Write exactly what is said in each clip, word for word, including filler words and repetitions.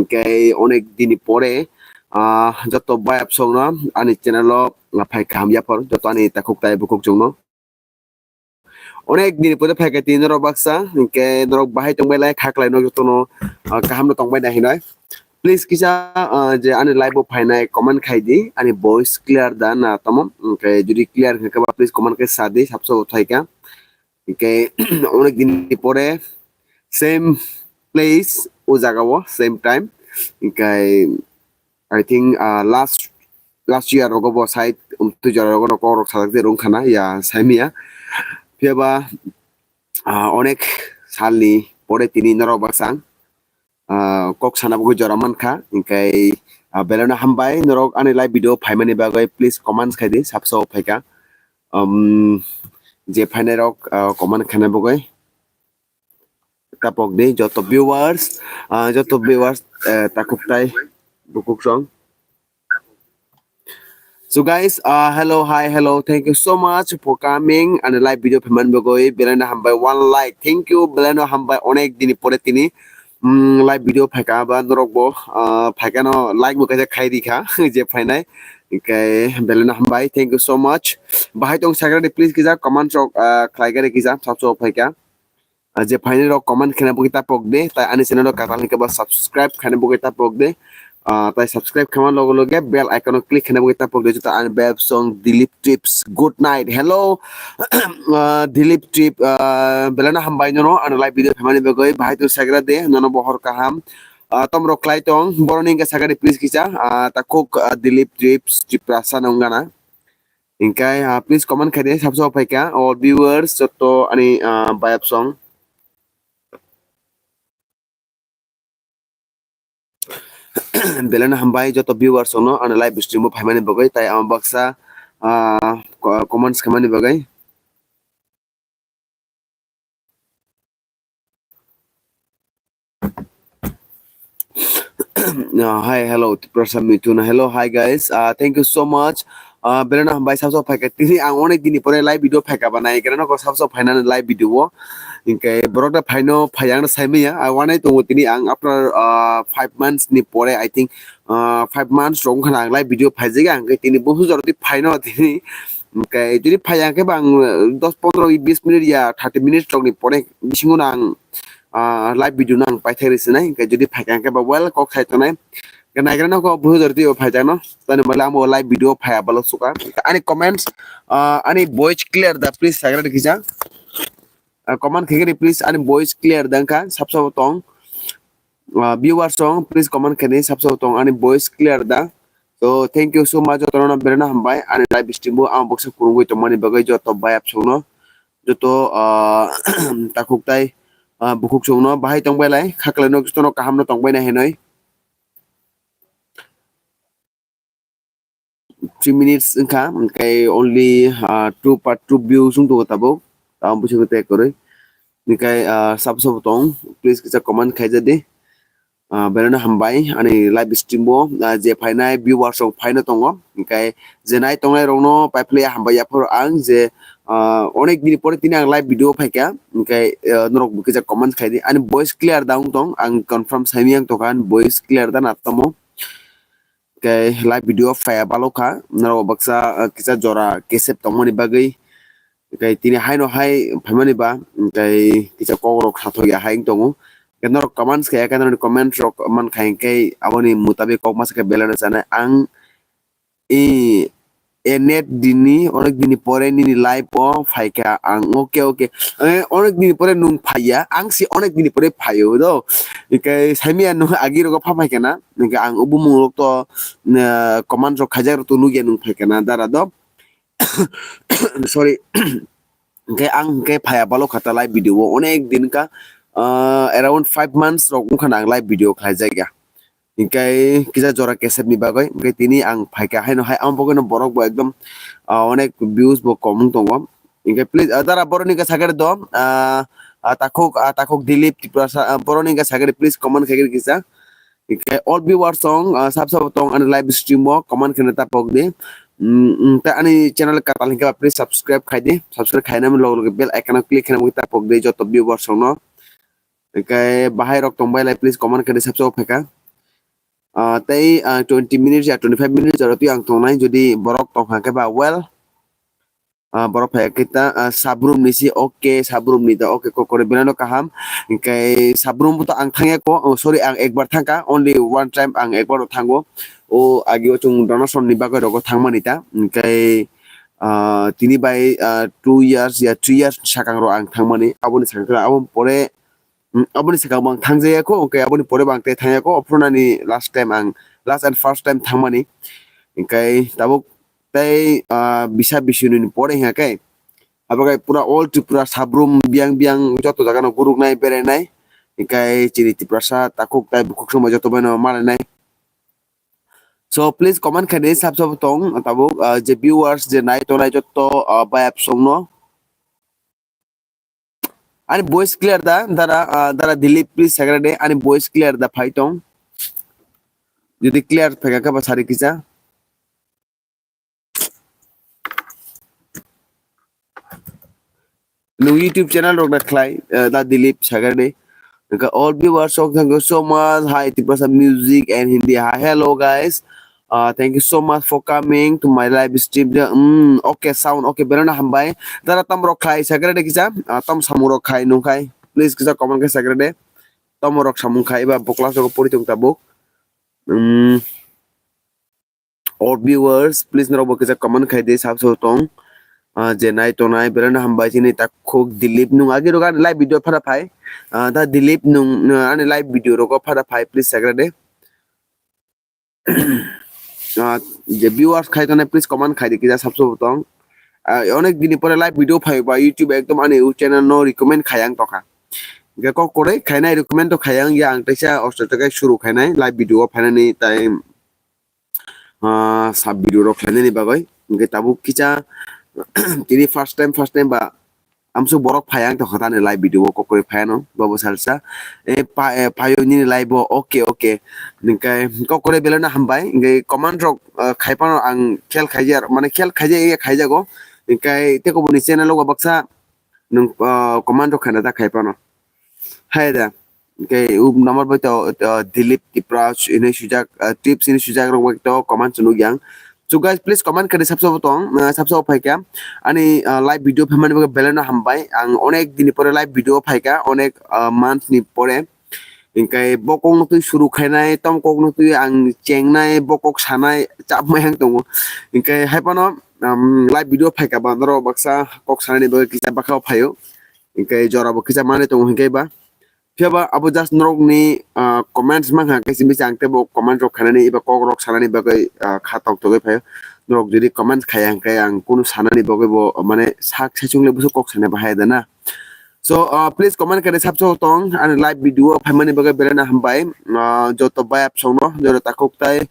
Hinkhe onek dini pore, ah, joto bayap songno ani channel o, ah, phai kaham yaphar joto ani takhuk tai bukhuk chwngno. Onek dini pore phaikha tini norok baksa, hinkhe norok bahai tongbai lai khaklai no jotono, ah, kaham no tongbai nai hinoi. Please kisa, ah, je ani live o phainai comment khai di, ani voice clear da na tamo, hinkhe jodi clear hinkhe ba please comment khai sa di, sabso thaikha. Hinkhe onek dini pore same place o jaga o same time, hinkhe I think, ah, last, last year rogo bo side, um, twi jora rogo no kok rok sajak je rung khana ya saimiya. Phiya ba, ah, onek salni pore tini norok baksa ang, ah, kok sana bagwi jora mankha. Hinkhe, ah, belai no hambai norok ani live video phaimani bagwi, please comments khai di, sabso phaikha. Um, je phainai rok, ah, comment khaina bagwi. Tapok di joto viewers, ah, joto viewers, eh, takhuk tai bukhuk song. So guys, uh, hello, hi, hello. Thank you so much for coming and live video phaimani bagwi. Belai no hambai one like. Thank you, belai no hambai onek dini pore tini, mm, live video phaikha ba norok bo, uh, phaikha no like bo kaisa khai rikha je phainai. Hinkhe belai no hambai. Thank you so much. Bahai tong sagrani please kisa comment rok, uh, khlai gari kisa sabso phaikha. Ah, je phainai rok comment khaina bagwi tapok de, tai ani channel rok katal hinkhe ba subscribe khaina bagwi tapok de. Ah, tai subscribe khaima logo loge bell icon o click khaina bagwi tapok de. Juta ani beb song Dilip Trips. Good night. Hello, ah, Dilip Trip, ah, belai no hambai nono ano live video phaimani bagwi. Bahai tong sagra de, nono bohor kaham. Ah, tom rok klai tong, boroni hinkhe sagra de please kisa. Ah, takhuk, ah, Dilip Trips, Tiprasa nong gana. Hinkhe, ah, please comment khai di, sabso phaikha, all viewers, joto ani, ah, bayap song. Belai no hambai joto viewers songno ani live stream o phaimani bagwi, tai ang baksa, ah, co-, comments khaimani bagwi. Uh, hi, hello, Tiprasa Mithun. Hello, hi guys. Uh, thank you so much. Uh, belai no hambai sabso phaikha. Tini ang onek dini pore live video phaikha ba nai kena no sabso phainani live video o. Hinkhe borok da phaino phai ang saimaya. I wanai tongo tini ang after, uh, five months ni pore, I think, uh, five months rok wngkha na ang live video phaijaga. Hinkhe tini busu jora twi phaino tini. Hinkhe jodi phai ang khe ba ang, uh, dos pondro bis minute ya thirty minutes rok ni pore bisingo no ang ah, live video no ang paithai rwi sinai, hinkhe jodi phaikha hinkhe ba well kok sai tongnai. Hinkhe naigra no kok buhi jor twi phai jakno, tani bale amo live video phai abalo suka. Ani comments, ah, ani voice clear da, please sagra kisa. Ah, comment khaikhe please ani voice clear da wngkha, sab sabo tong. Ah, viewers song, please comment khaini sab sabo tong ani voice clear da. So thank you so much, jotono belai no hambai ani live stream o ang baksa kurungwi tongmani bagwi joto bayap songno. Joto, ah, takhuk tai, ah, bukhuk songno bahai tongbai lai, khaklai no jotono kaham no tongbai nai hinoi. Three minutes wngkha, hinkhe only, ah, two part two views wng tongo tabuk. Tamo bisingo tei kwrwi. Hinkhe, ah, sabo sabo tong, please kisa comment khaijadi. Ah, belai no hambai ani live stream o, ah, je phainai viewers rok phaino tongo, hinkhe je nai tongnai rokno paiphlai hambai yapharo ang je, ah, onek dini pore tini ang live video phaikha, hinkhe, ah, norok bo kisa comment khaidi ani voice clear da wng tong, ang confirm saimiyang tongkha ani voice clear da na tamo, hinkhe live video phaiya balokha norok baksa, ah, kisa jora kesep tongmani bagwi. Hinkhe tini haino hai phaimani ba, hinkhe kisa kok rok sathok ya hai wng tongo. Hinkhe norok comments khe, hinkhe norokni comments rok mankha hinkhe aboni mutabik kok masa khe belai no chanai. Ang i, e net dini, onek dini pore nini live o phaikha ang, okay, okay. Eh, onek dini pore nwng phaiya, ang si onek dini pore phaio do. Hinkhe saimanya nwng agi rogo pha phaikha na, hinkhe ang o bumung rok to, eh, comment rok khaijak rok to nukya nwng phaikha na dara do. Sorry. Hinkhe ang hinkhe phaiya balokha ta live video o onek din wngkha, ah, around five months rok wngkha na ang live video khlaijak ya. Hinkhe kisa jora kesep ni bagwi, hinkhe tini ang phaikha haino hai, amo bagwi no borok bo ekdom, ah, onek views bo kom wng tongo. Hinkhe please, ah, dara boroni hinkhe sakhe do, ah, ah, takhuk, ah, takhuk Dilip Tiprasa, ah, boroni hinkhe sakhe please comment khaikhe kisa. Hinkhe all viewers song, ah, sab sabo tong ani live stream o comment khaina tapok di. Mm, mm, ta ani channel katal hinkhe ba please subscribe khai di. Subscribe khaina loge loge bell icon o click khaina tapok di joto viewers song no. Hinkhe bahai rok tongbai lai please comment khaidi sab sabo phaikha. Ah, tei, ah, twenty minutes ya twenty five minutes jora twi ang tongnai, jodi borok tongkha khe ba well, ah, borok phai khe ta, ah, sub room ni si, okay, sub room ni ta, okay, kokore belai no kaham. Hinkhe sub room bo to ang thangya ko, oh, sorry, ang ekbar thangkha, only one time ang ekbar thango. O agi o chwng donation ni bagwi rogo thangmani ta, hinkhe, ah, tini bai, ah, two years ya three years sakang ro ang thangmani, aboni sakang abo pore, mm, aboni sakang bo ang thangjaya ko, hinkhe aboni pore bo ang tei thangya ko, ophuru nani last time ang, last and first time thangmani, hinkhe tabuk tei, ah, bisa bisini pore hinkhe, abo khe pura all Tripura sub room biyang biyang joto jaga no guruknai berainai, hinkhe chini Tiprasa takhuk tai bukhuk somoi joto bai no malainai. So please comment khaidi sab sab tong tabuk, ah, je viewers je nai tongnai joto, ah, bai apsong no. Ani voice clear da, dara, ah, dara Dilip, please sagrade, ani voice clear da phai tong. Jodi clear phaikha khe ba sari kisa. Nung YouTube channel rok na khlai, eh, da Dilip sagrade. All viewers, so thank you so much. Hi, Tiprasa music and Hindi. Hi, hello guys. Uh, thank you so much for coming to my live stream. Mm, okay, sound okay, berana hambai. Dara tom rok khai sagrade kisa, uh, tom samung rok khai nung khai. Please kisa comment khai sagrade. Tom rok samung khai ba bokla so pori tung tabuk. Mm. All viewers, please norok bo kisa comment khai di sab so tong. Ah, je nai tongnai, berana hambai chini takhuk Dilip nung agi rok ani live video phada phai. Ah, da Dilip nung, ah, ani live video rogo phada phai, please sagrade. Ah, je viewers khai tongnai, please comment khai di kisa sab so tong. Ah, onek dini pore live video phai ba YouTube ekdom ani channel no recommend khai ang tokha. Ge kok kore khainai recommend to khai ang ya ang teisa osto tekai suru khainai live video phainani tai ah, sub video rok khlainani bagwi. Hinkhe tabuk kisa tini first time, first time ba amsuk borok phai ang tongkha tani live video o kokori phai ano, bobo salsa. E pa-, e, phaio nini live o, okay, okay. Hinkhe kokore belai no hambai. Hinkhe comment rok, ah, khai phano ang khel khaijak, mane khel khaijak, iya khaijago. Hinkhe tei koboni channel o baksa nwng, ah, comment rok khaina ta khai phano. Hai da. Hinkhe u number bai to, ah, Dilip Tipra hinwi sujak, ah, tips hinwi sujak rok bai to comment chwng nukya ang. So guys, please comment kari sabsa bo tong, ah, sabsa bo phaikha. Ani, ah, live video phaimani bagwi belai no hambai. Ang onek dini pore live video phaikha, onek, ah, month ni pore. Hinkhe bo kokno twi suru khainai, tom kokno twi ang chengnai, bo kok sanai, chapmai ang tongo. Hinkhe hai phano, um, live video phaikha ba norok baksa kok sanani bagwi kisa bwkhao phaio. Hinkhe jora bo kisa manwi tongo hinkhe ba. Phiya ba abo just norokni, ah, comments mankha, kaisa misa ang teibo comment rok khainani eba kok rok sanani bagwi, ah, kha tok togwi phaio. Norok jodi comments khaiya hinkhe ang kunu sanani bagwi bo, mane, sak saichung le buso kok sanai bahai da na. So, ah, please comment kari sabsa tong, ani live video phaimani bagwi belai no hambai. Ah, joto bai apsong no, joto takhuk tai,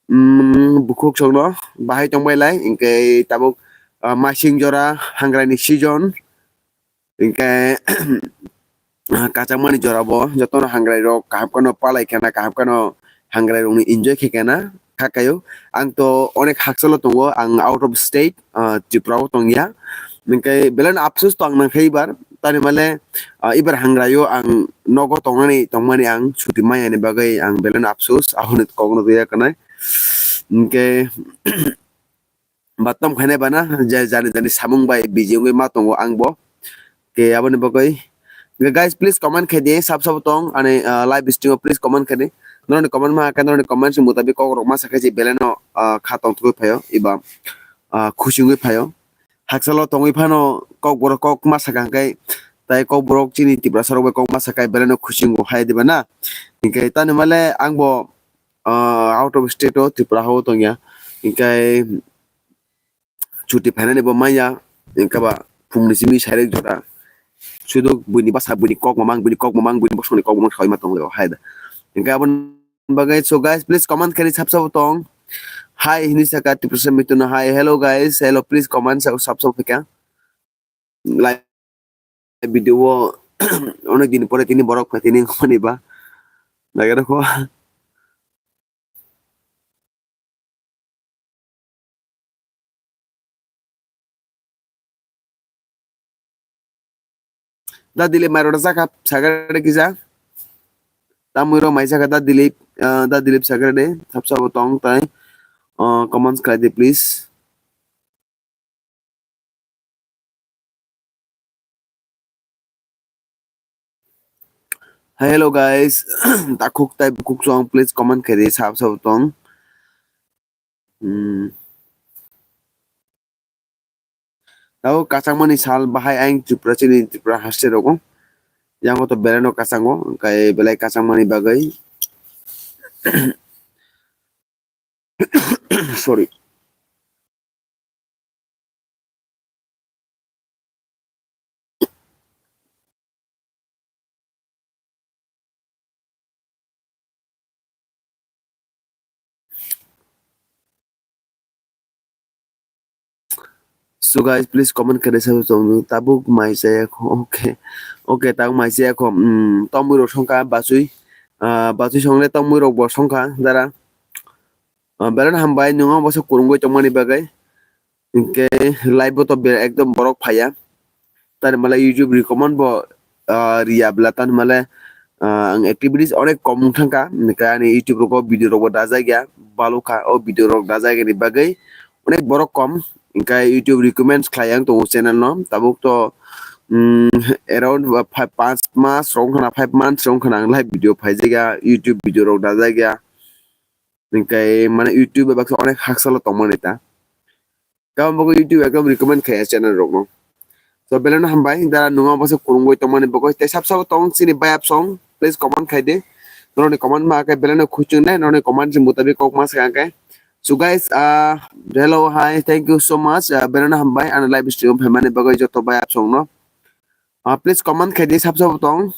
mm, bukhuk song no bahai tongbai lai, hinkhe tabuk, ah, masing jora hangrai ni season, hinkhe kachangmani jora bo jotono hangrai rok kaham kheno palai khena, kaham kheno hangrai rokni enjoy khe khena kha kaio. Ang to onek hakchalo tongo, ang out of state, ah, Tripura o tongya. Hinkhe belai no apsus tong nang khe ibar, tani male, ah, ibar hangrai o ang nogo tongnani, tongmani ang chuti maya ni bagwi ang belai no apsus, ahoni kokno twiya kanai. Hinkhe ba tom khainai bana, je jani jani samung bai busy wngwi ma tongo ang bo. Ke aboni bagwi. Guys, please comment khai di, sab sab tong ani, ah, live stream o please comment khai di. Norokni comment ma khe norokni comment ni mutabik kok rok ma sa khe je belai no, ah, kha tong thugwi phaio eba, ah, khusi wngwi phaio. Hakchalo tongwi phano kok borok kok ma sa kha hwnkhe tai kok borok chini Tiprasa rok bai kok ma sa khe belai no khusi wngo hai diba na. Hinkhe tani male ang bo, ah, out of state o Tripura ha o tongya. Hinkhe chuti phainani bo manya, hinkhe ba phungni simi sairik jora. Sudu buini bwsa, buini kok mamang, buini kok mamang, buini bosongni kok mamang sawi ma tong le hai da. Hinkhe aboni bagwi, so guys, please comment khai sab sab tong. Hi hinwi saka Tiprasa Mituna, hi, hello guys, hello, please comment sab sab phaikha. Live video o onek din pore tini borok phai tini wngmani ba. Nagarokho. Da Dilip mai rwda jakha, sakha kisa. Tamwi rw mai jakha da Dilip, ah, da Dilip Sakrade, sabsa bo tong tai, ah, comments khlai di, please. Hi, hello guys. Takhuk tai bukhuk song, please comment khe di, sab sab tong. Hmm. Tao kachangmani sal bahai ayang Tripura chini Tripura haste rogo. Yango to belai no kachango, kai belai kachangmani bagwi. Sorry. So guys, please comment khe de sabo tong tabuk mai chaya kho. Okay. Okay, tabuk mai chaya kho. Hmm, tongmui rok songkha bachwi. Ah, bachwi songle tongmui rok bo songkha dara. Ah, belai no hambai, nwng o bwsa kwrwngwi tongmani bagwi. Hinkhe live bo to be-, ekdom borok phaiya. Tani male YouTube recommend bo, ah, riya bla tani male, ah, ang activities onek kom wng thangkha. Hinkhe ani YouTube rogo video rok bo dajak ya, balukha o video rok dajak yani bagwi onek borok kom. Hinkhe YouTube recommends khlai ang tongo channel no. Tabuk to, mm, around, ah, five, panch mas rok wngkha na, five months rok wngkha na ang live video phaijak ya, YouTube video rok dajak ya. Hinkhe mane YouTube bai baksa onek haksalo tongmani ta. Tamo bo YouTube ekdom recommend khe channel rokno. So belai no hambai, dara nwng o bwsa kwrwngwi tongmani bagwi tei sab sabo tong chini bayap song, please comment khai di. Norokni comment ma khe belai no khuchung nai, norokni comment ni mutabik kok ma sakha khe. So guys, ah, hello, hi, thank you so much. Ah, belai no hambai, ani live stream phaimani bagwi joto bayap song no. Ah, please comment khai di, sab sabo tong.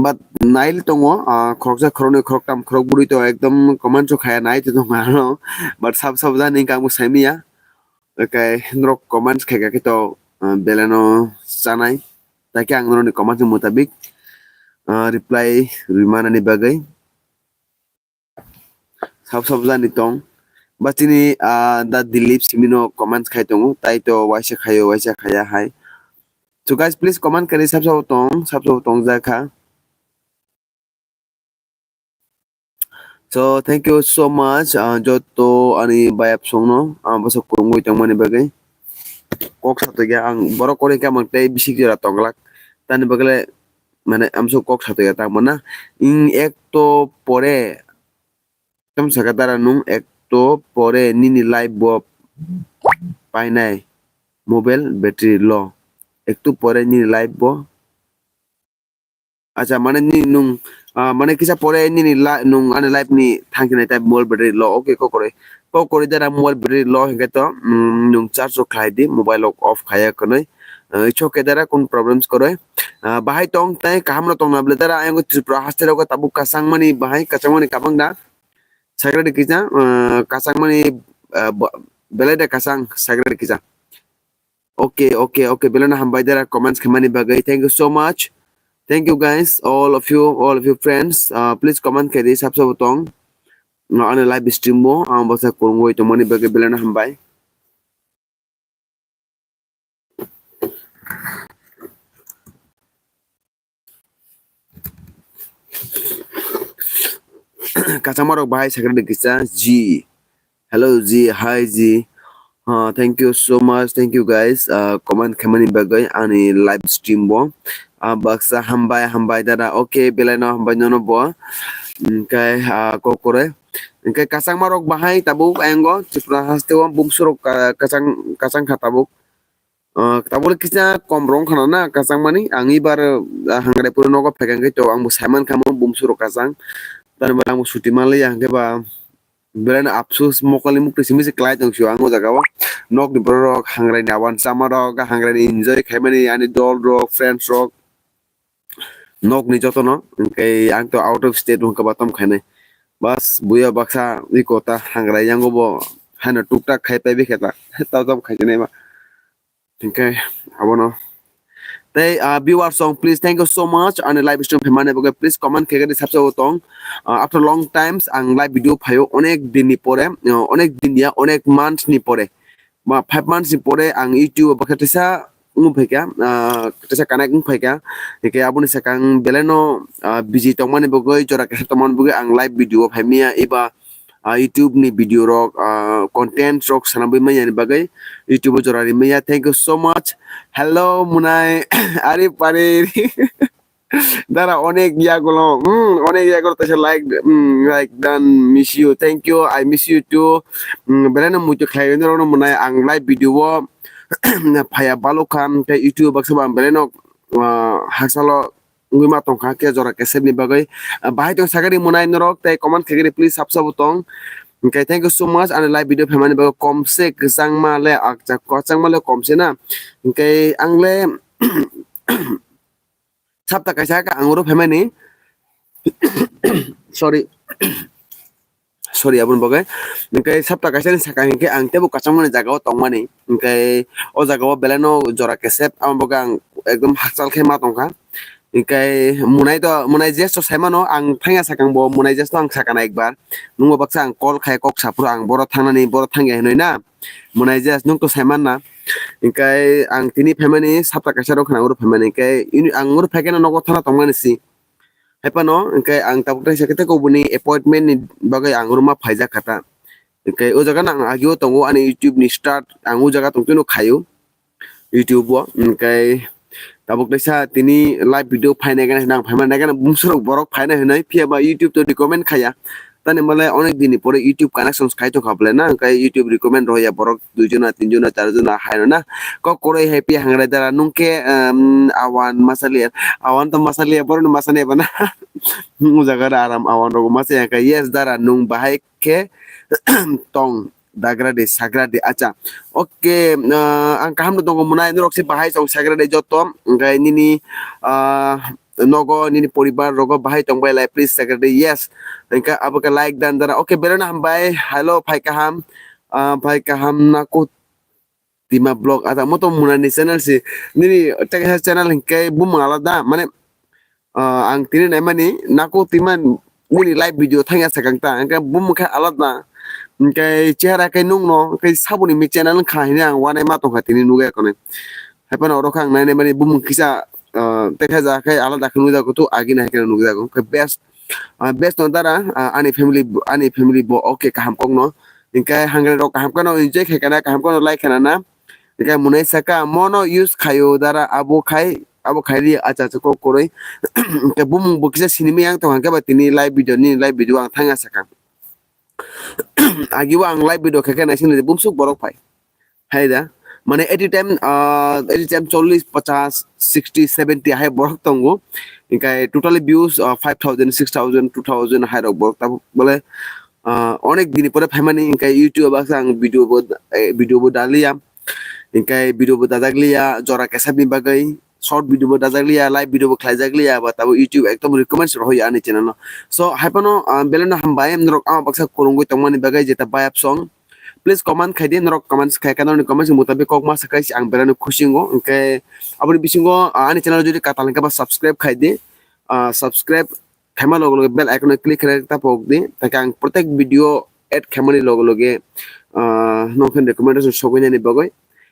But nail tongo, ah, khoroksa, khoroknwi, khoroktham, khorokbrwi to ekdom comment so khaya nai to tongo ano. But sab sab jani ang bo saimanya. Okay, norok comment khaika khe to, ah, belai no chanai. Takhe ang norokni comment ni mutabik, ah, reply rwmanani bagwi. Sab sab jani tong. Ba chini, ah, da Dilip simino comments khai tongo. Tai to waisa khayo, waisa khaya hai. So guys, please comment kari sab sab tong, sab sab tong jakha. So thank you so much, ah, joto ani bayap songno, ah, bwsa kwrwngwi tongmani bagwi. Kok satokya ang borok kori khe mang tei bisik jora tonglak. Tani bagwi le mane amso kok satokya tang mana. Ing ek to pore Tam saka dara nung ek to pore nini life bo painai mobile battery low. Ek to pore nini life bo. Acha mane ni nung, ah, mane kisa pore nini la-, nung ani life ni thangkhe nai type mobile battery low. Okay, kokore. Kokore dara mobile battery low hingke to, mm, nung charge rok khlai di, mobile rok off khaya kwnwi. Ah, it's okay dara, kun problems koroi. Ah, bahai tong tai kaham no tong na ble dara, ayang Tripura haste rok tabuk kasang mani bahai, kasang mani kabang da. Sagradi kisa, ah, kasang mani, ah, ba-, belai da kasang sagradi kisa. Okay, okay, okay. Belai no hambai dara comments khe mani bagwi. Thank you so much. Thank you guys, all of you, all of you friends. Ah, please comment khe di sab sabo tong. No, ani live stream bo ang bwsa kwrwngwi tongmani bagwi belai no hambai. Kachama rok bahai secretary kisa ji. Hello ji, hi ji. Ah, thank you so much, thank you guys. Ah, comment khaimani bagwi ani live stream bo. Ah, baksa hambai, hambai dada. Okay, belai no hambai nono bo. Hingke, ah, kokore. Hingke kachangma rok bahai tabuk ayango Tripura haste o bumsu rok ka-, kachang, kachang kha tabuk. Ah, tabuk le kisa kom rong khana na kachang mani. Ang ibar, ah, hangre pura nogo phekang khe to ang bo saiman kha mo bumsu rok kachang. Tani bo ang bo suti manliya hingke ba belai no apsus mokol ni mukti simi se klai tong sio ang o jaga o. Nok ni borok rok hangrai ni awan chama rok, hangrai ni enjoy khaimani ani dol rok, friends rok. Nok ni joto no, hingke ang to out of state hingke ba tom khainai. Bas, buya baksa, iko ta hangrai yango bo, haino tuk tak khai pai bikhe ta, tau tau khai tene ba. Hingke, abono. Tei, ah, viewers song, please, thank you so much. Ani live stream phaimani bagwi, please comment khe gani sabsa o tong. Ah, after long times, ang live video phaio, onek din ni pore, ah, onek din ya, onek month ni pore. ma five months ni pore ang YouTube o bakhe teisa wng phaikha, ah, teisa connect wng phaikha. Hingke aboni sakang belai no, ah, busy tongmani bagwi, jora kesa tongmani bagwi ang live video o phaimaya eba, ah, YouTube ni video rok, ah, content rok sanabwi manya ni bagwi YouTube o jora rimaya. Thank you so much. Hello, Munai. Ari pare. Dara onek yagulo, hmm, onek yagulo teisa like, hmm, like done, miss you, thank you, I miss you too. Hmm, belai no muitu khlai rokno Munai ang live video o phaya balukha, tei YouTube baksa bo ang belai no, ah, hasalo wngwi ma tongkha, khe jora kesep ni bagwi. Ah, bahai tong sakani Munai norok tei comment khaikhe please sab sabo tong. Hingke thank you so much ani live video phaimani bagwi, komse kwchangma le akcha kwchangma le komse na. Hingke ang le sapta kaisa ang oro phaimani. Sorry. Sorry, aboni bagwi. Hingke sapta kaisa ni saka hingke ang teibo kwchangmani jaga o tongmani. Hingke o jaga o belai no jora kesep, amo bagwi ang ekdom hakchal khe ma tongkha. Hingke Munai to, Munai jesto saimano ang thangya sakang bo, Munai jesto ang sakana ekbar. Nungbo baksa ang call khai kok saphuru ang boro thangnani, boro thangya hinwi na. Munai jesto nung to saimanna. Hingke ang tini phaimani sapta kaisa rok khna oro phaimani. Hingke ini ang oro phaikhe nogo thana tongmani si. Haipano, hingke ang tabuk teisa khe tei kubuni appointment ni bagwi ang ruma phaijak kha ta. Hingke o jaga no ang agio tongo ani YouTube ni start, ang o jaga tongtwino khaio YouTube o. Hingke tabuk teisa tini live video phainai gana hinang phaima nai gana bumswrok borok phainai hinai, phiya ba YouTube to recommend khaya. Tani male onek din ni pore YouTube connections khai tongkha bole na, hingke YouTube recommend roya borok dui jona, tin jona, char jona haino na. Kok koroi happy hangrai dara nung khe, em, awan masaliya, awan to masaliya, borok ni masani eba na. O jaga da aram awan rogo masa ya khe, yes dara nung bahai khe tong dagra de sagra de acha. Okay, ah, ang kaham no tongo Munai norok se bahai tong sagra de joto, hingke nini, ah, nogo nini poribar rogo bahai tong bai lai please sagra de yes. Hingke abo khe like dan dara. Okay, belai no hambai. Hello, phai kaham. Ah, phai kaham nako Tima Vlog, ada moto Munani channel si. Nini teksa channel hingke bumung alada, mane, ah, ang tini naimani nako tima nini live video thangya sakang ta, hingke bumung khe alada. Hingke chehara khe nungno, hingke saboni mi channel wngkha hini ang wanai ma tongkha tini nugwi akonwi. Haipano oro khe ang nainai mani bumung kisa, ah, teksa ja khe alada khe nukjago tu, agini hai khe nukjago. Hingke best, ah, best no dara, ah, ani family, ani family bo okay kaham kokno. Hingke hangre rok kaham kano enjoy khai kana, kaham kano like khana na. Hingke Munai saka mono use khaio dara abo khai, abo khai ri acha acha kok koroi. Hingke bumung bo kisa sinimwi yang tong hingke ba tini live video ni live video ang thangya saka. Agi bo ang live video khe khe naising bumsuk borok phai. Hai da. Mane at a time, ah, at a time chollish, pachas, sixty, seventy hai borok tongo. Hingke totally views, ah, five thousand, six thousand, two thousand hai rok borok tabuk bole, ah, onek dini pore phaimani hingke YouTube baksa ang video bo, eh, video bo daliya. Hingke video bo dajak liya, jora kesap ni bagwi. Short video bo dajak liya, live video bo khlaijak liya, ba tabuk YouTube ekdom recommend se rohoya ani channel no. So, haipano, ah, belai no hambai, norok ama baksa kwrwngwi tongmani bagwi jeta bayap song. Please comment khai di, norok comments khai khe norokni comments ni mutabik kok ma sakai se ang belai no khusi wngo. Hingke aboni bisingo, ah, ani channel jodi katal hingke ba subscribe khai di. Ah, subscribe khaima logo logo bell icon o click khe ta pok di. Take ang protek video add khaimani logo logo, ah, nokhen recommendation sogwi nani bagwi.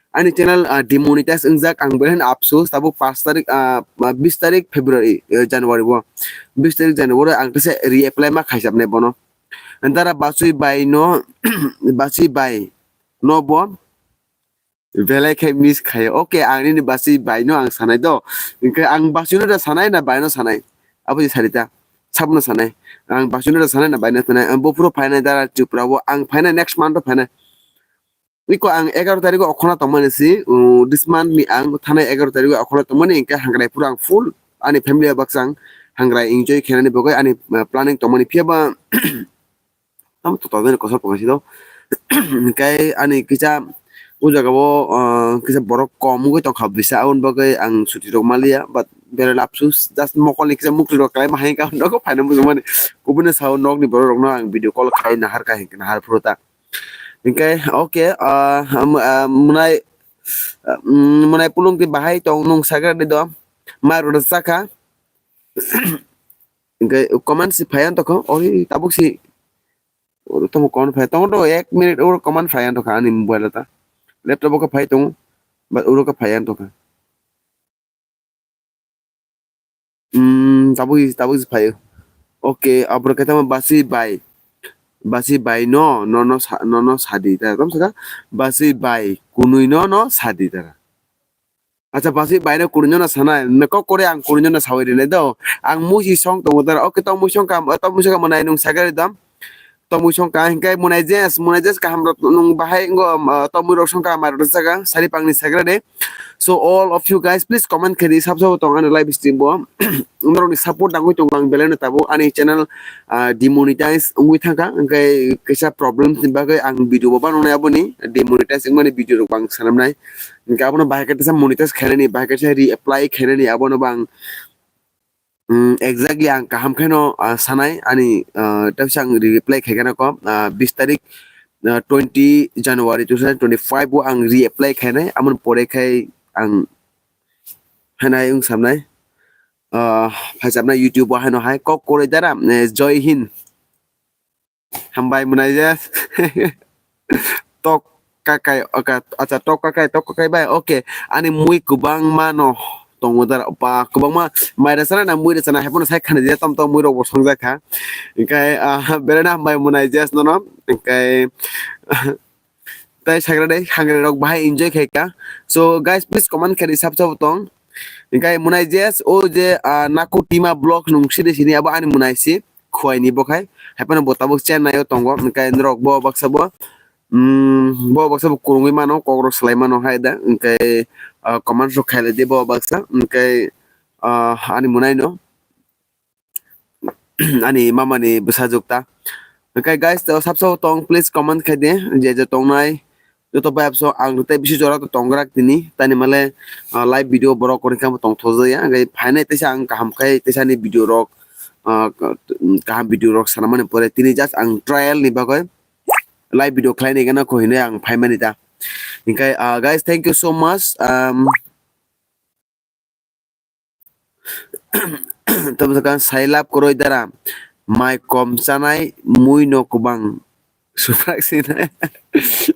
Ani channel, ah, demonetize wngjak, ang belai no apsus, tabuk paanch tarik, ah, ah, bis tarik February, eh, January o. Bis tarik January o ang teisa reapply ma khaijak nai bono. Antara Basui bai no, Basui bai no bo belai khe miss khaio. Okay, ang nini Basui bai no ang sanai do. Hingke ang Basui no da sanai na bai no sanai? Abo je sarita. Sabno sanai. Ang Basui no da sanai na bai no sanai? Ang bo phuru phainai dara Tripura o. Ang phainai next month o phainai. Iko ang egaro tarikh o okhorna tongmani si, uh, this month ni ang thanai egaro tarikh o okhorna tongmani, hingke hangrai phuru ang full ani family o baksa ang hangrai enjoy khainani bagwi ani, uh, planning tongmani, phiya ba tamo to tongmani kosor poknai si do. Hingke ani kisa o jaga o, uh, kisa borok kom wngwi tongkha bisa, aboni bagwi ang suti rok maliya, but belai apsus, just mokol ni kisa mukti rok kwlai ma hai ka nogo phaina muchungmani, kubuni sao nok ni borok rok no ang video call khai nahar ka hingke nahar phuru ta. Hingke, okay, ah, am-, ah, Munai, ah, mm, Munai pulung ti bahai tong nung sagra di do. Mai rwda chakha. Hingke comment si phai ang tokho. Oi, tabuk si. Oro tamo comment phai. Tamo do ek minute oro comment phai ang tokha ani mobile ta. Laptop o khe phai tongo, but oro khe phai ya tongkha. Hmm, tabuk, tabuk se phaio. Okay, abro khe tamo basi bai. Basi bai no, no, no sa-, no, no sadi. Ta, tamo saka, basi bai, kunui no, no sadi tara. Acha, basi bai no kunui no, no sanai. Me kok kore ang kunui no, no sawi rinai do. Ang musi song tongo tara. Okay, tamo musi song kam, tamo musi song kam manai nung sagari dam. Tongmui songkha hingke Monai Jes, Monai Jes kaham rok nung bahai wngkha, ah, tongmui rok songkha amar rok saka sari pangni sagra de. So all of you guys, please comment khe di, sab sabo tong ani live stream bo. Norokni support nangwi tongo ang belai no tabuk ani channel, ah, demonetize wngwi thangkha, hingke kaisa problem ni bagwi ang video bo bananai aboni demonetize wngmani video rok bo ang sanamnai. Hingke abono bahai khe teisa monetize khainani, bahai khe teisa reapply khainani, abono bo ang Hmm, exactly ang kaham khe no, ah, sanai ani, ah, tei ang reply khaikha nako, ah, bis tarik, ah, twenty January two thousand twenty-five o ang reply khainai, amoni pore khai ang hanai wng samnai, ah, phaisapnai YouTube o haino hai kok koroi dara, eh, Joy Hind. Hambai Monai Jes. Tok kakai, oka, acha, tok kakai, tok kakai bai, okay. Ani mui kwbangma no tongo dara, ba, kwbangma mai rwchana na mui rwchana, haiphano sai khani je tom tom mui rok bo songjak kha. Hingkai, ah, belai no hambai Monai Jes nono. Hingkai, tai sagra dei, hangre rok bahai enjoy khai kha. So, guys, please comment khai di sab sabo tong. Hingkai Monai Jes, o je, ah, Naku Tima Vlog nung sidi sini abo ani Monai si. Khuaini bo khai, haiphano bo tabuk Chennai o tongo, hingke norok bo baksa bo, mm, bo baksa bo kwrwngwi mano, kokrok swlai mano hai da, hingke, ah, comment rok khailai di bo baksa, hingke, ah, ani Monai no, ani mama ni bwsajwk ta. Hingke guys, to sab sabo tong, please comment khai di, je je tongnai, joto bai abso ang tei bisi jora to tongrak tini, tani male, ah, live video borok kwrwi khe tongthokjak ya, hingke phainai teisa ang kaham khai teisa ni video rok, ah, kaham video rok sanamani pore tini just ang trial ni bagwi live video khlainai gana kho hinwi ang phaimani ta. Hingke, ah, guys, thank you so much. Um, Tamo sakang sailap koroi dara. Mai kom chanai mui no kwbang. Suprak sinai.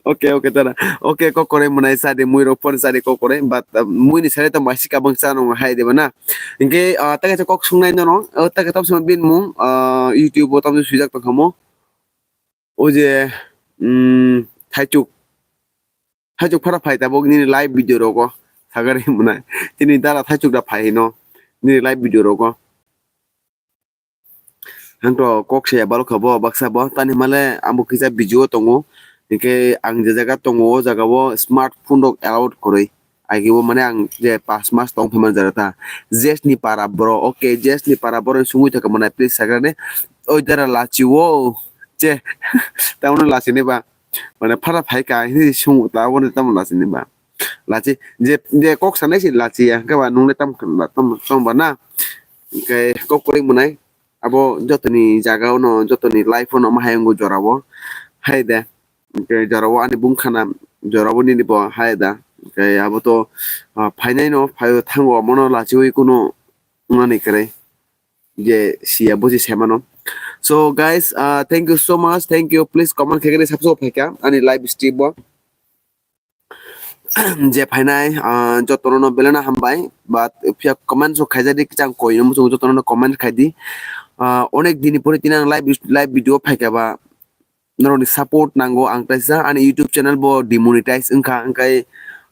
Okay, okay, tara. Okay, kok koroi Monai sadi, mui rok pon sadi kok koroi. But, uh, mui ni sari to maisi kabang cha nung hai deba na. Hingke, uh, ta kaisa kok sungnai nono. Uh, ta kaisa tamo bin mung, uh, YouTube o tamo swijak tongkha mo. O je, mm, thaichuk. Thaichuk phara phai tabuk nini live video rogo. Sagari Monai. Tini dara thaichuk da phai hino. Nini live video rogo. Hangto kok se balo kha bo baksa bo. Tani male ambo kisa video tongo. Hingke ang je jaga tongo, o jaga o smartphone rok allowed kwrwi. Agi bo mane ang je pas mas tong phai man jara ta. Jes ni para bro. Okay, Jes ni para bro sungui thaka mane please sagra de. Oi dara lachi wo. Che. Tamno lachi ne ba. Mane phara phai ka hini sung ta woni tam lachi ne ba. Lachi je, je kok sanai si lachi ya. Hingke ba nung le tam, tam, tam ba na. Hingke kok kwrwi Monai. Abo jotoni jaga o no, jotoni life o no ma hayung jora o. Hai de. Hingke jora o ani bung khana, jora o nini bo hai da. Hingke abo to, ah, phainai no, phai thango, mono lachiwi kuno wngmani kwrwi. Je siya buji semano. So guys, ah, thank you so much, thank you. Please comment khaikhe subscribe khaikha ani live stream o. Je phainai, ah, jotono no belai no hambai, but phiya comment rok khaijadi kichang koi no muchungo jotono no comment khaidi. Ah, onek dini pore tini ang live, live video phaikha ba. Norokni support nango ang kaisa ani YouTube channel bo demonetize wngkha, hingkai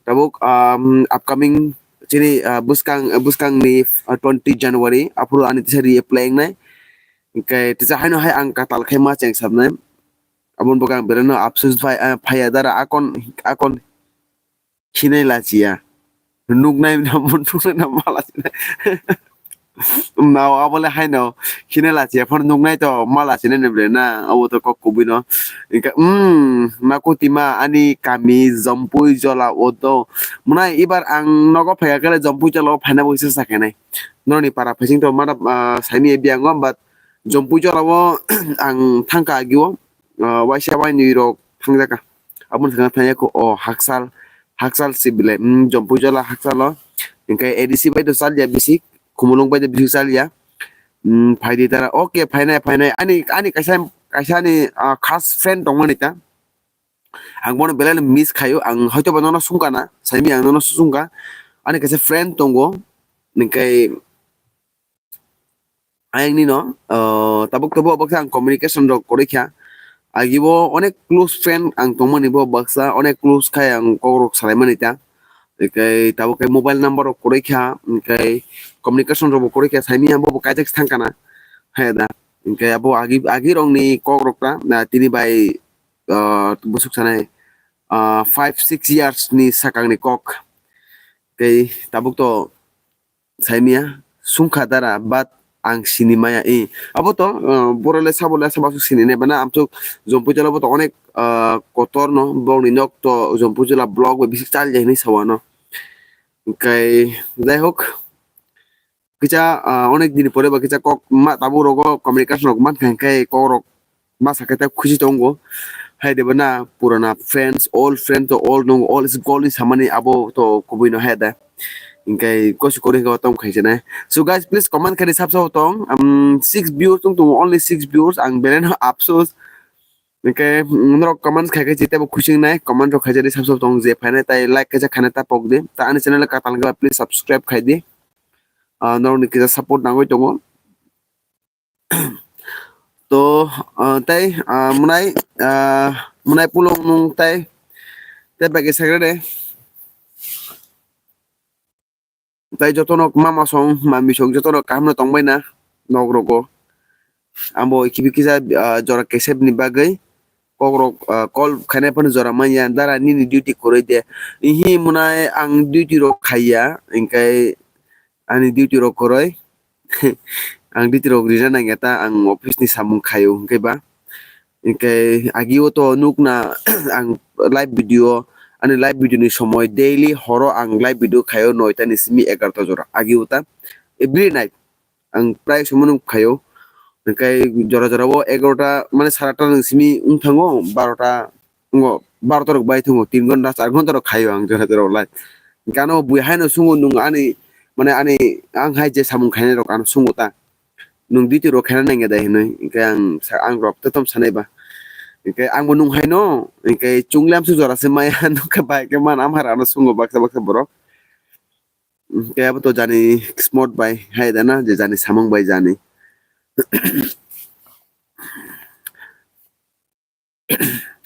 tabuk, um, upcoming chini, uh, bwskang, bwskangni, uh, twenty January aphuru ani tisa reapply wngnai. Hingkai tisa haino hai ang katal khai ma chengsapnai. Aboni bagwi ang belai no apsus phai, uh, phaiya dara akon, akon. Khinai lachiya. Nuknai no, nuknai no ma lachiya. Nao abole haino. Khinai lachiya phano nuknai to ma lachinai ni bre na. Abo to kok kubui no. Hingke, mm, Naku Tima ani kami Jompui Jola o to. Mwnai ibar ang nogo phaikha khe Jompui Jola o phaina bo kisa sakhenai. Noni para phasing to mana, ah, saini biyango, but Jompui Jola o ang thangkha agi o. Ah, waisa wainwi rok thangjak kha. Aboni thangna thangya kho, o Hakchal, Hakchal si belai, mm, Jompui Jola Hakchal o. Hingke A D C bai do chaliya bisi, Khumulwng bai do bisi chaliya. Mm, phaidi tara, okay, phainai, phainai. Ani, ani kaisa, kaisa ni, ah, khas friend tongmani ta. Ang bono belai no miss khaio, ang hoito ba nono sungkha na, saimi ang nono sungkha. Ani kaisa friend tongo, hingkai ayang nino, ah, tabuk tabuk baksa ang communication rok koroi kha. Agi bo onek close friend ang tongmani bo baksa, onek close khai ang kok rok salai mani ta. Hingkai tabuk khe mobile number rok koroi kha, hingkai communication rok bo koroi kha, saimi ang bo bo kaijak thang kana. Hai da. Hingkai abo agi, agi rok ni kok rok ta, na tini bai, ah, busuk sanai, ah, five six years ni sakang ni kok. Tei tabuk to saimia sungkha dara, but ang sini maya i. Abo to, ah, borok le sabo le sabo sini ne bana amchuk Jompuijala bo to onek, ah, kotor no bokni nok to Jompuijala block bai bisi chal jai hinwi sawano. Hingkai jai hok, kisa, ah, onek din pore ba kisa kok ma tabuk rogo communication rok mankha, hingkai kok rok masa khe ta khusi tongo. Hai de bana purana friends, old friend to old nong, old is gold ni samani abo to kubui no hai da. Hingkai kosi kori hingka tong khai jana. So guys, please comment khai sab sab tong. Um, six viewers tong tongo, only six viewers. Ang belai no apsos. Hingkai, mm, norok comment khai khai chite bo khusi nai, comment rok khai jani sab sab tong je phainai tai like kaisa khaina ta pok di. Ta ani channel katal hingka please subscribe khai di. Ah, norok ni kisa support nangoi tongo. To, ah, tai, ah, mwnai, ah, mwnai pulung nung tai, tai bagi sagre de. Tai jotono mama song, mami song jotono kaham no tongbai na nok rogo. Ambo kibi kisa, ah, jora kesep ni bagwi kok rok, ah, call khainai phano jora manya, dara nini duty koroi de. Ihi mwnai ang duty rok khaiya, hingkai ani duty rok koroi. Ang duty rok rina nangya ta, ang office ni samung khaio hingke ba. Hingke agi o to nukna ang live video, ani live video ni somoi daily horo ang live video khaio noita ni simi egarta jora agi o ta. Every night ang prai somoi nuk khaio. Hingke jora jora o egarota mane sara atta ni simi wng thango, barota wngo, barota rok bai thango, tin ghonta char ghonta rok khaio ang jora jora o live. Hingke ano bui haino sungo nung ani, mane ani ang hai je samung khainai rok ano sungo ta. Nung duty rok khaina nangya dai hinui, hingke ang sa-, ang rok totom sanai ba. Hingke ang bo nung haino, hingke chwng le amsuk jora se maya, nukha bai khe man amhara ano sungo baksa baksa borok. Hingke abo to jani kismot bai hai da na, je jani samung bai jani.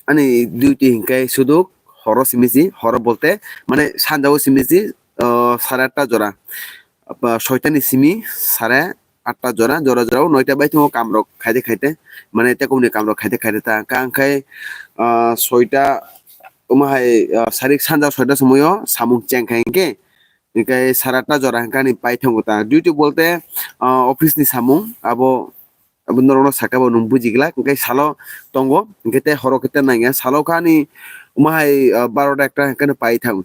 Ani duty hingke suduk horo simi si, horo bolte mane sanja o simi si, ah, sare atta jora. Apa, soita ni simi sare atta jora, jora jora o noita bai tongo kam rok khaite khaite, mane tekom ni kam rok khaite khaite ta. Hingke ang khai, ah, soita omo hai, ah, sarik sanja soita somoi o samung cheng khai hingke, hingke sare atta jora hingke ani pai tongo ta. Duty bolte, ah, office ni samung abo Abo norokno saka bo nwng buji glak, hwnkhe salo tongo, hwnkhe tei horo khe tei nangya. Salo khe ani omo hai, ah, barota ekta hwnkhe no pai thang.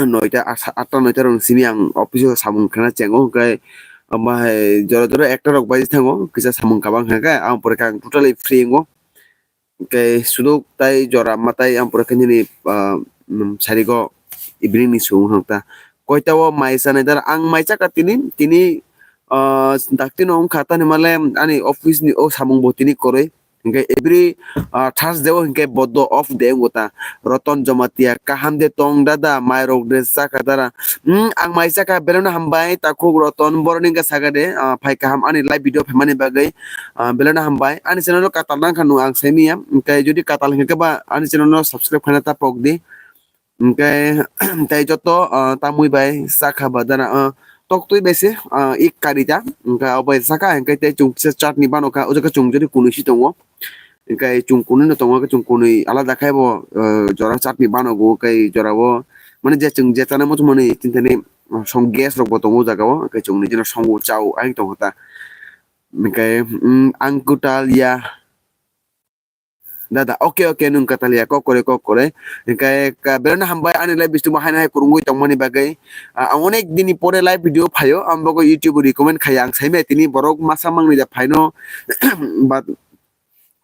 Noita, asa, atta noita rokni simi ang office o samung khana chengo, hwnkhe omo hai jora jora ekta rok baji thango, kisa samung kabang hwnkhe ang pore khe ang totally free wngo. Hwnkhe suduk tai jora ma tai ang pore khe nini, ah, mm, sarigo evening ni sung hwnkhe ta. Koita o mai chanai dara ang mai chakha tini, tini, ah, dakti no wngkha tani male ani office ni o samung bo tini kwrwi. Hwnkhe every, ah, Thursday o hwnkhe bodo off day wngo ta. Roton Jomatia kaham de tong dada, mai rok de chakha dara. Hmm, ang mai chakha, belai no hambai, takhuk Roton, boroni wngkha sakha de, ah, phai kaham ani live video phaimani bagwi, ah, belai no hambai. Ani channel o katal nang kha nung ang saimanya, hwnkhe jodi katal hwnkhe ba ani channel no subscribe khaina ta pok di. Hwnkhe tei joto, ah, tamwi bai chakha ba dana, ah, toktwi bai se, ah, ik kari ta, hwnkhe abo bai chakha, hwnkhe tei chwng kisa chat ni bano kha, o jaga chwng jodi kunui si tongo. Hingke chwng kunui no tongo, chwng kunui alada khe bo, eh, jora chatni banogo, tei jora o mane je chwng je chana muchung mani tini thani, song gas rok bo tongo o jaga o, hingke chwng ni jeno songo chao ayang tongo ta. Hingke, mm, ang kwtal ya. Dada, oke, oke, nwng kwtal ya, kok kore, kok kore. Hingke ka-, belai no hambai ani live bisingo haino hai kwrwngwi tongmani bagwi. Ah, ang onek dini pore live video phaio, ang bogo YouTube o recommend khaiya, ang saimaya tini borok masa mangni da phaino, but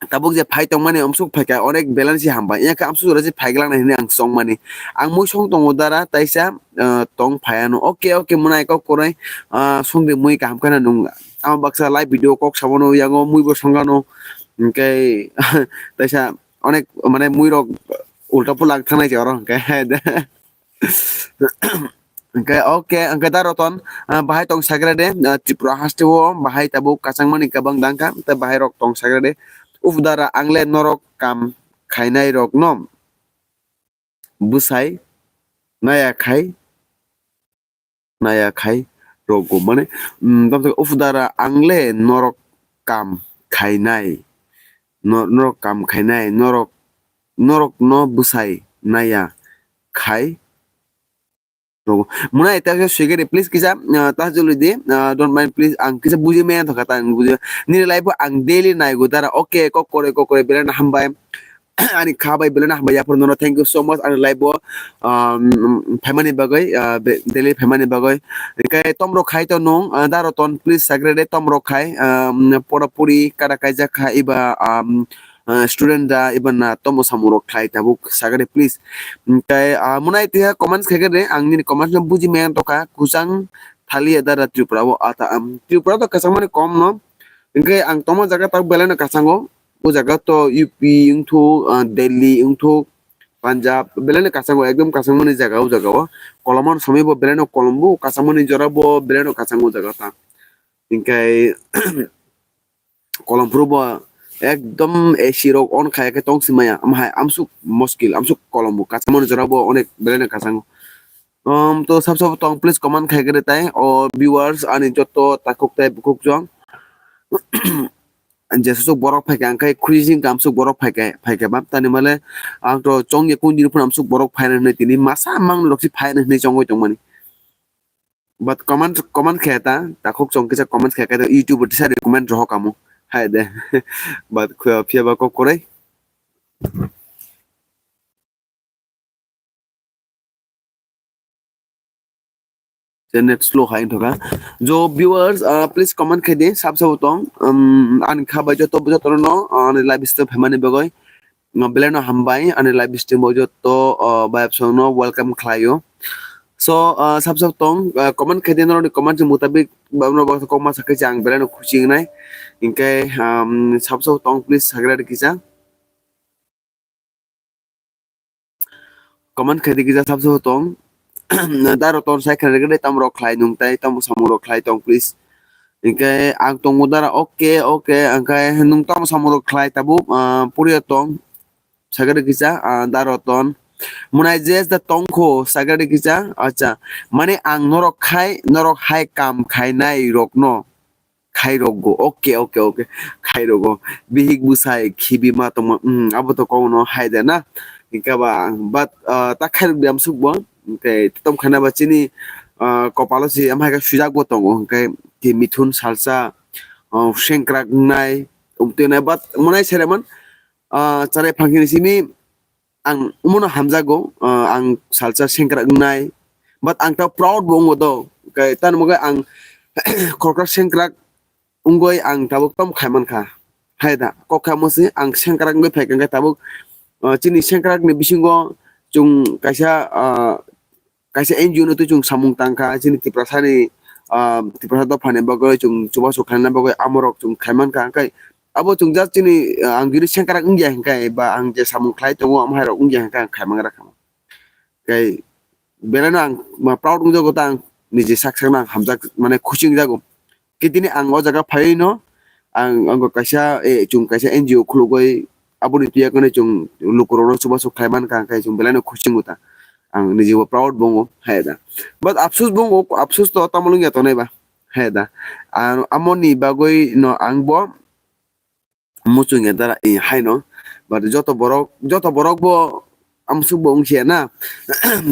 tabuk je phai tongmani amsuk phaikha onek belai se hambai. Yakhe amsuk jora se phaiglak nai hinwi ang chongmani. Ang mui song tongo dara taisa, ah, tong phaiano. Oke, oke, mwnai kok korai, ah, songde mui kaham khana nung. Ama baksa live video kok sabono yango mui bo songano. Hingke taisa onek mane mui rok ulta pulak thangnai se oro hwnkhe. Hwnkhe okay, hwnkhe da Roton, ah, bahai tong sagra de, ah, Tripura haste o bahai tabuk kachangmani kwbang dangkha, tei bahai rok tong sagra de. Uf dara angle norok kam khainai rok no bwsai naya khai, naya khai rogo. Mane, mm, tamo uf dara angle norok kam khainai, no-, norok kam khainai, norok, norok no bwsai naya khai rogo. Muna eta khe swigeri, please kisa, ah, ta joldi di, ah, don't mind, please, ang kisa buji maya thokha ta, ang buji. Nini live bo ang daily naigo dara, okay, kok kore, kok kore, belai no hambai. Ani kha bai belai no hambai, yapor nono thank you so much, ani live bo, um, phaimani bagwi, ah, be-, daily phaimani bagwi. Hwnkhe tomrok khai to nung, ah, da Roton, please sagra de tomrok khai, um, pora puri kara kaijak kha iba, um, ah, student da iba na tomo samung rok khlai tabuk sagari please. Hwnkhe, ah, mwnai twiha comments khaikhe de, ang nini comments no buji maya tongkha, kwchang thaliya dara Tripura o ata, um, Tripura to kwchangmani kom no, hwnkhe ang tongma jaga tabuk belai no kwchango, o jaga to U P wngthuk, ah, Delhi wngthuk, Punjab belai no kwchango, ekdom kwchangmani jaga o jaga o, kolomano somoi bo belai no kolom bo kwchangmani jora bo belai no kwchango o jaga ta, hwnkhe kolom phuru bo ekdom A C rok on khai khe tong si maya, am hai amsuk moskil, amsuk kolom bo kwchangmani jora bo onek belai no kwchango. Um, to sab sab tong please comment khai khe tai o viewers ani joto takhuk tai bukhuk jong. Jesosok borok phai khe ang khai khuising kamsuk borok phai khe, phai khe bam tani male ang to chong ye kun dini phun amsuk borok phai na hinui tini masa mang rok si phai na hinui chongoi tongmani. But comment, comment khe ta, takhuk chong kisa comment khe ta YouTube tisa recommend rohok amo. Hai de. But khua phiya ba kok korai. Je net slow hai thokha. Jo viewers, uh, please comment khe di, sab sab tong. Um, ani kha bai joto, joto no, uh, ani live stream phaimani bagwi. No, belai no hambai, ani live stream o joto, uh, bayap song no welcome khlaio. So, uh, sab sab tong, uh, comment khe di, norokni comment ni mutabik, ba, norok baksa kok ma sakhe ang belai no khusi wngnai. Hingkhe, um, sab sab tong, please, sagra di kisa. Comment khe di kisa sab sab tong. Da Roton sai khe rwgwi tamo rok khlai nung tai, tamo samung rok khlai tong, please. Hingkhe ang tongo dara, okay, okay, hingkhe nung tamo samung rok khlai tabuk, ah, poriya tong. Sagari kisa, ah, da Roton. Munai jes da tongkho, sagari kisa, acha. Mane ang norok khai, norok hai kam khainai rokno khai rokgo. Okay, okay, okay. Khai rokgo. Bihik bwsai khibi ma tongma, hmm, abo to kok no hai de na. Hingkhe ba, but, ah, ta khai rok di amsuk bo. Hingkhe tom khaina ba chini, ah, kopalo se am hai khe sujak bo tongo. Hingkhe ki mithun salsa, ah, sengkrak wngnai, umtwi wngnai, but munai sereman, ah, charai phangkini simi ang omono hamjago, ah, ang salsa sengkrak wngnai, but ang ta proud bo wngo do, khe tamo khe ang khoroksa sengkrak wngwi ang tabuk tom khai mankha, hai da, kok kha mo se ang sengkrak wngwi phaikha, hwnkhe tabuk, ah, chini sengkrak ni bisingo chwng kaisa, ah, kaisa N G O no twi chwng samung tangkha, chini Tiprasani, ah, Tiprasa dophani bagwi chwng chubachu khlaina bagwi amorok chwng khai mankha, hwnkhe abo chwng just chini, ah, ang giri sengkrak wngya hwnkhe ba ang je samung khlai tongo, amo hai rok wngya hwnkhe ang khai mangra kha. Tei belai no ang ma proud wngjago ta ang niji sak sak no ang hamjak mane khusi wngjago. Khe tini ang o jaga phaiwi no ang, ang kaisa, eh, chwng kaisa N G O khulugwi aboni twiya khe chwng lukurok no chubachu khlai mankha, hwnkhe chwng belai no khusi wngo ta. Ang niji bo proud bo wngo, hai da. But afsus bo wngo, afsus to tamo wngya tongnai ba, hai da. Ang amoni bagwi no ang bo muchung ya dara, eh, haino. But joto borok, joto borok bo amsuk bo wngkhe na.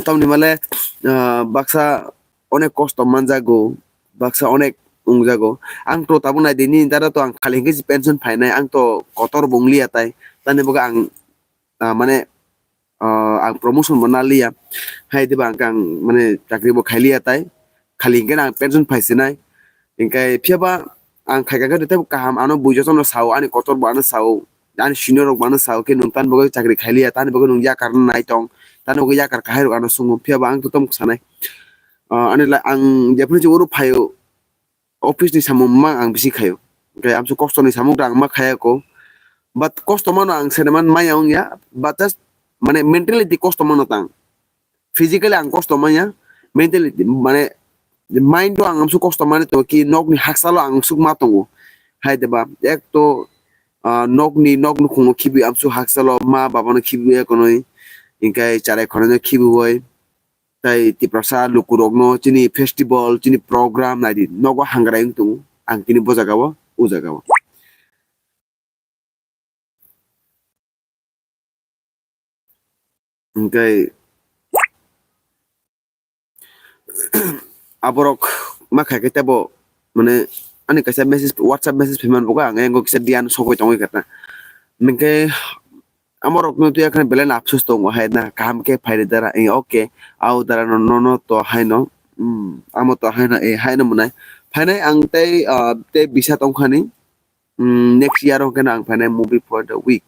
Tamni male, ah, baksa onek kosto manjago, baksa onek wngjago. Ang to tabuk nai di, nini dara to ang khali hwnkhe se pension phainai, ang to kotor bo wngliya tai. Tani bagwi ang, ah, mane, ah, ang promotion bo naliya. Hai diba ang, ang mane chakri bo khailiya tai. Khali hwnkhe ang pension phaisinai. Hwnkhe phiyaba ang khaikha khe tei kaham ano bui jotono sao, ani kotor bo ano sao, ani senior rok bo ano sao khe nwng tani bagwi chakri khailiya, tani bagwi nwng yakar no nai tong, tani bagwi yakar kahai rok ano swngo, phiyaba ang to tamo sanai. Ah, ani la-, ang jephuru se oro phaio, office ni samung mang ang bisi khaio. Hwnkhe amso kosto ni samung ta ang ma khaya ko. But kosto mano ang sene man maya wngya, but just mane mentality kosto mano tang. Physically ang kosto manya, mentality mane mind o ang amsuk kosto mani to ki nokni haksalo ang amsuk ma tongo. Hai deba ek to, ah, nokni nok nukhungo khibi amsuk haksalo ma babano khibi ekonoi, hinkai charai khorano khibi oi. Tai Tiprasa lukurokno chini festival, chini program naidi nogo hangrai wng tongo. Ang tini bo jagao, o jagao. Hingkai aborok ma khai khe tebo, mane, ani kaisa message, WhatsApp message phaiman buka ang engo kisa diyan sogoi tongoi kata. Hingkai amorokno tuya khana belai no apsus tongo hai na, kaham khe phaidi dara, eh, okay, au dara no, no, no to haino, mm, amo to haino, eh, haino mwnai. Phainai ang tei, ah, tei bisa tongkhani, mm, next year o khe ang phainai movie for the week.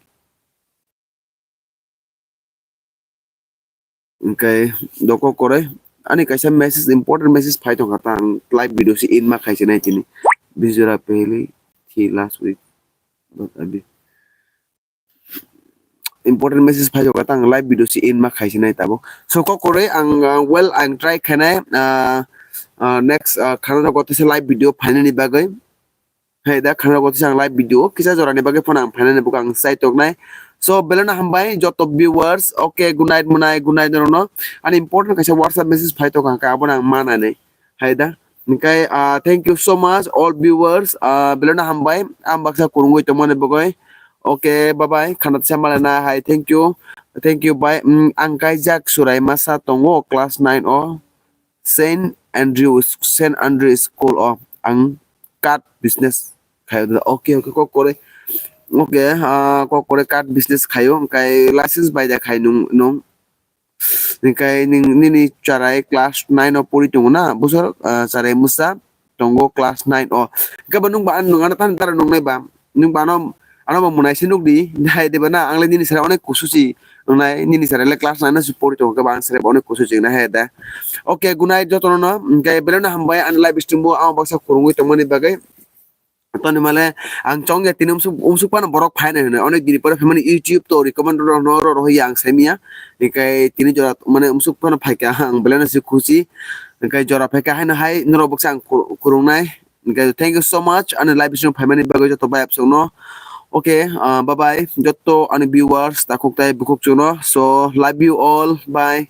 Hingkai doko koroi ani kaisa message, important message phai tongkha ta, ang live video si in ma khai se nai tini. Bijora pehli thi last week. But abhi important message phai tongkha ta, ang live video si in ma khai se nai tabuk. So kok koroi ang, uh, well, ang try khainai, uh, uh, next, uh, khana rok tisa live video phainani bagwi. Hai da khana rok tisa ang live video kisa jorani bagwi phone ang phainani buka ang sai toknai. So belai no hambai joto viewers. Okay, good night mwnai, good night norokno. Ani important kaisa WhatsApp message phai tokha hwnkhe abono ang manani. Hai da. Hingkai, ah, thank you so much all viewers. Ah, belai no hambai. Ang baksa kurungwi tongmani bagwi. Okay, bye bye. Khana tisa malana hai. Thank you. Thank you, bye. Mm, ang kaijak surai masa tongo class nine o. Saint Andrew, Saint Andrew School o ang card business khayo. Okay, okay, kok kore. Okay, ah, kok kore card business khayo. Hingkai license bai da khai nung, nung. Hingkai ning, nini charai class nine o pori tongo na, busor, ah, charai musa tongo class nine o. Hingke bo nung ba, nung ano tani tara nung nai ba. Nung ba ano, ano bo mwnai se nuk di. Hai de ba na, ang le nini sara onek kusu si nung nai, nini sara le class nine o si pori tongo, hingke ba ang sara onek kusu si nai hai da. Okay, good night joto no, hingke belai no hambai ani live stream o ang baksa kurungwi tongmani bagwi. Toni male ang chong ya tini umsuk, umsuk phano borok phainai hwnwi. Onek dini pore phaimani YouTube to recommend ro no ro ro ya ang saimia. Hingke tini jora mane umsuk phano phaikha ang belai no si khusi. Hingke jora phaikha haino hai norok baksa ang kur-, kurungnai. Hingke thank you so much ani live stream phaimani bagwi joto bai absong no. Okay, ah, bye bye joto ani viewers takhuk tai bukhuk chukno. So love you all. Bye.